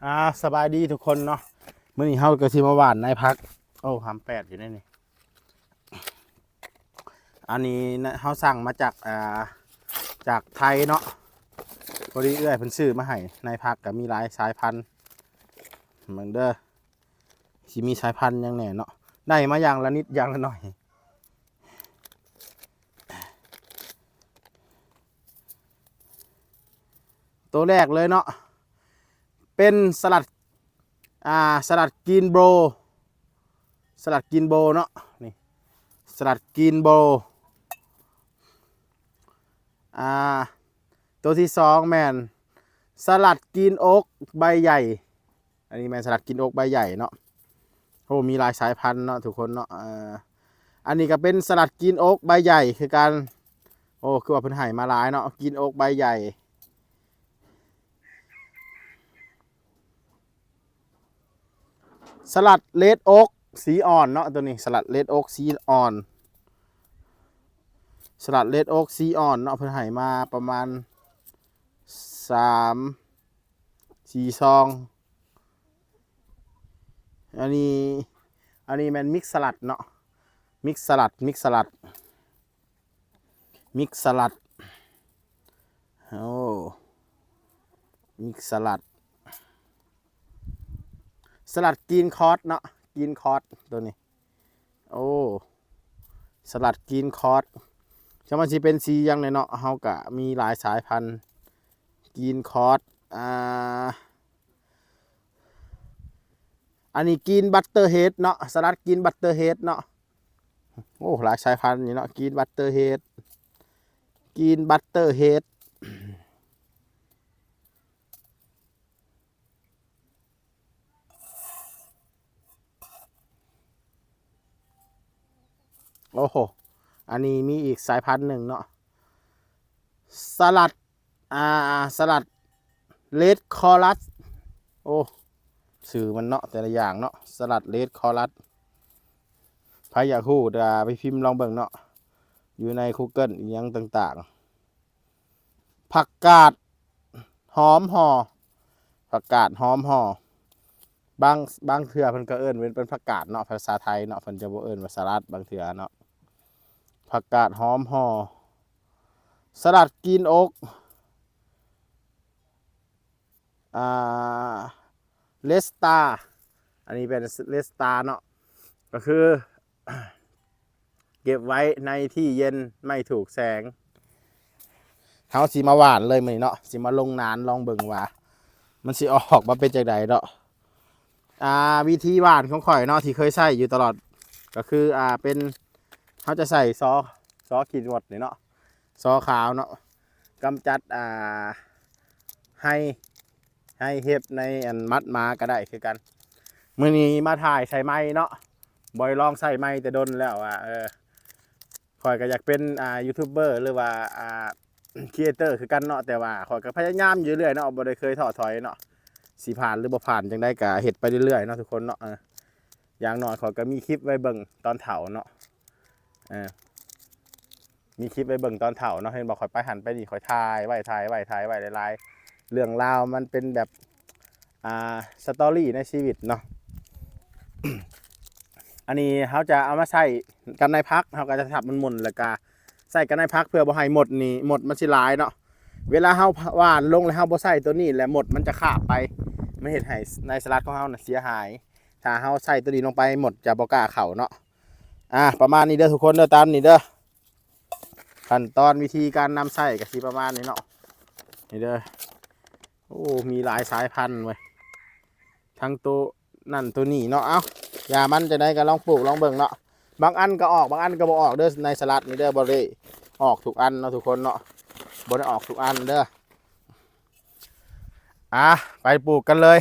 ອ່າ ສະບາຍດີທຸກຄົນເນາະ, ມື້ນີ້ເຮົາກໍຊິມາຫວ່ານນາຍຜັກ. ໂອ້ ຫຳແປດຢູ່ໃນນີ້. ອັນນີ້ນະ ເຮົາສັ່ງມາຈາກ ອ່າ ຈາກໄທເນາະ, ພໍດີເອື້ອຍເພິ່ນຊື້ມາໃຫ້. ນາຍຜັກກໍມີຫຼາຍສາຍພັນ, ເບິ່ງເດີ ຊິມີສາຍພັນຫຍັງແດ່ເນາະ, ໄດ້ມາຢ່າງລະນິດຢ່າງລະໜ້ອຍ. ໂຕແລກເລີຍເນາະ ເປັນສະຫຼັດ ອ່າ ສະຫຼັດກຣີນໂບລ, ສະຫຼັດກຣີນໂບລເນາະ, ນີ້ ສະຫຼັດກຣີນໂບລ. ອ່າ ໂຕທີສອງແມ່ນສະຫຼັດກຣີນໂອກໃບໃຫຍ່. ອັນນີ້ແມ່ນສະຫຼັດກຣີນໂອກໃບໃຫຍ່ເນາະ. ໂອ້ ມີຫຼາຍສາຍພັນເນາະທຸກຄົນເນາະ. ເອີ ອັນນີ້ກໍເປັນສະຫຼັດກຣີນໂອກໃບໃຫຍ່ຄືກັນ. ໂອ້ ຄືວ່າເພິ່ນໃຫ້ມາຫຼາຍເນາະ ກຣີນໂອກໃບໃຫຍ່. ສະຫຼັດເຣດໂອກສີອ່ອນເນາະ ໂຕນີ້ ສະຫຼັດເຣດໂອກສີອ່ອນ, ສະຫຼັດເຣດໂອກສີອ່ອນເນາະ. ເພິ່ນໃຫ້ມາປະມານສາມ ສີ່ຊອງ. ອັນນີ້ ອັນນີ້ແມ່ນມິກສະລັດເນາະ, ມິກສະລັດ ມິກສະລັດ ມິກສະລັດ. ໂອ້ ມິກສະລັດ, ສະລັດກຣີນຄອດເນາະ ກຣີນຄອດໂຕນີ້. ໂອ້ ສະຫຼັດກຣີນຄອດ ຈັກມັນຊິເປັນສີຫຍັງແດ່ເນາະ. ເຮົາກະມີຫຼາຍສາຍພັນ ກຣີນຄອດ. ອ່າ ອັນນີ້ກຣີນບັດເຕີເຮດເນາະ, ສະຫຼັດກຣີນບັດເຕີເຮດເນາະ. ໂອ້ ຫຼາຍສາຍພັນຢູ່ເນາະ ກຣີນບັດເຕີເຮດ ກຣີນບັດເຕີເຮດ. ໂອ້ໂຫ ອັນນີ້ມີອີກສາຍພັນໜຶ່ງເນາະ ສະຫຼັດ ອ່າ ສະຫຼັດເຣດຄໍຣັສ. ໂອ້ ຊື່ມັນເນາະ ແຕ່ລະຢ່າງເນາະ ສະຫຼັດເຣດຄໍຣັສ. ໃຜຢາກຮູ້ກະໄປພິມລອງເບິ່ງເນາະ ຢູ່ໃນກູເກີ້ນອີ່ຫຍັງຕ່າງໆ. ຜັກກາດຫອມຫໍ່, ຜັກກາດຫອມຫໍ່. ບາງ ບາງເທື່ອເພິ່ນກໍເອີ້ນເປັນ ເປັນຜັກກາດເນາະ ພາສາໄທເນາະ, ເພິ່ນຈະບໍ່ເອີ້ນວ່າສະຫຼັດບາງເທື່ອເນາະ. ຜັກກາດຫອມຫໍ່, ສະຫຼັດກຣີນໂອກ ອ່າ ເຣສຕາ, ອັນນີ້ເປັນເຣສຕາເນາະ ກໍຄື ເກັບໄວ້ໃນທີ່ເຢັນ ໄມ່ຖືກແສງ. ເຮົາຊິມາຫວ່ານເລີຍມື້ນີ້ເນາະ, ຊິມາລົງນານລອງເບິ່ງວ່າມັນຊິອອກມາເປັນຈັ່ງໃດເນາະ. ອ່າ ວິທີຫວ່ານຂອງຂ້ອຍເນາະ ທີ່ເຄີຍໃຊ້ຢູ່ຕະຫຼອດ ກໍຄື ອ່າ ເປັນ ເຮົາຈະໃສ່ຊໍ ຊໍຂີ້ມົດນີ້ເນາະ, ຊໍຂາວເນາະ ກຳຈັດ ອ່າ ໄຮ່ ໄຮ່ເຫັບໃນອັນໝັດໝາກໍໄດ້ຄືກັນ. ມື້ນີ້ມາຖ່າຍໃສ່ໄມ້ເນາະ, ບໍ່ໄດ້ລອງໃຊ້ໄມ້ແຕ່ດົນແລ້ວວ່າ ເອີ ຂ້ອຍກໍຢາກເປັນ ອ່າ ຢູທູບເບີ ຫຼືວ່າ ອ່າ ຄຣີເອເຕີຄືກັນເນາະ, ແຕ່ວ່າຂ້ອຍກໍພະຍາຍາມຢູ່ເລື້ອຍເນາະ, ບໍ່ໄດ້ເຄີຍທໍ້ຖອຍເນາະ. ຊິຜ່ານຫຼືບໍ່ຜ່ານຈັ່ງໃດກໍເຮັດໄປເລື້ອຍໆເນາະທຸກຄົນເນາະ. ເອີ ຢ່າງໜ້ອຍຂ້ອຍກໍມີຄລິບໄວ້ເບິ່ງຕອນເຖົ້າເນາະ. ເອີ ມີຄລິບໄວ້ເບິ່ງຕອນເຖົ້າເນາະ, ເຫັນບໍ່ ຂ້ອຍໄປຫັ້ນໄປນີ້ ຂ້ອຍຖ່າຍໄວ້ ຖ່າຍໄວ້ ຖ່າຍໄວ້ຫຼາຍໆ ເລື່ອງລາວມັນເປັນແບບ ອ່າ ສະຕໍຣີໃນຊີວິດເນາະ. ອັນນີ້ເຮົາຈະເອົາມາໃສ່ກັບໃນຜັກ, ເຮົາກໍຈະທັບມັນໝົນ ແລ້ວກໍໃສ່ກັບໃນຜັກ ເພື່ອບໍ່ໃຫ້ມົດນີ້ ມົດມັນຊິຫຼາຍເນາະ. ເວລາເຮົາຫວ່ານລົງແລ້ວ ເຮົາບໍ່ໃສ່ໂຕນີ້ ແລ້ວມົດມັນຈະຄາບໄປ, ມັນເຮັດໃຫ້ໃນສະຫຼັດຂອງເຮົານະເສຍຫາຍ. ຖ້າເຮົາໃສ່ໂຕນີ້ລົງໄປ ມົດຈະບໍ່ກ້າເຂົ້າເນາະ. ອ່າ ປະມານນີ້ເດີທຸກຄົນເດີ, ຕາມນີ້ເດີ. ຂັ້ນຕອນວິທີການນຳໃຊ້ກໍຊິປະມານນີ້ເນາະ, ນີ້ເດີ. ໂອ້ ມີຫຼາຍສາຍພັນເວີຍ ທັງໂຕນັ້ນໂຕນີ້ເນາະ. ເອົ້າ ຢ່າມັນຈັ່ງໃດກໍລອງປູກລອງເບິ່ງເນາະ. ບາງອັນກໍອອກ ບາງອັນກໍບໍ່ອອກເດີ ໃນສະຫຼັດນີ້ເດີ, ບໍ່ໄດ້ອອກທຸກອັນເນາະທຸກຄົນເນາະ, ບໍ່ໄດ້ອອກທຸກອັນເດີ. ອ່າ ໄປປູກກັນເລີຍ.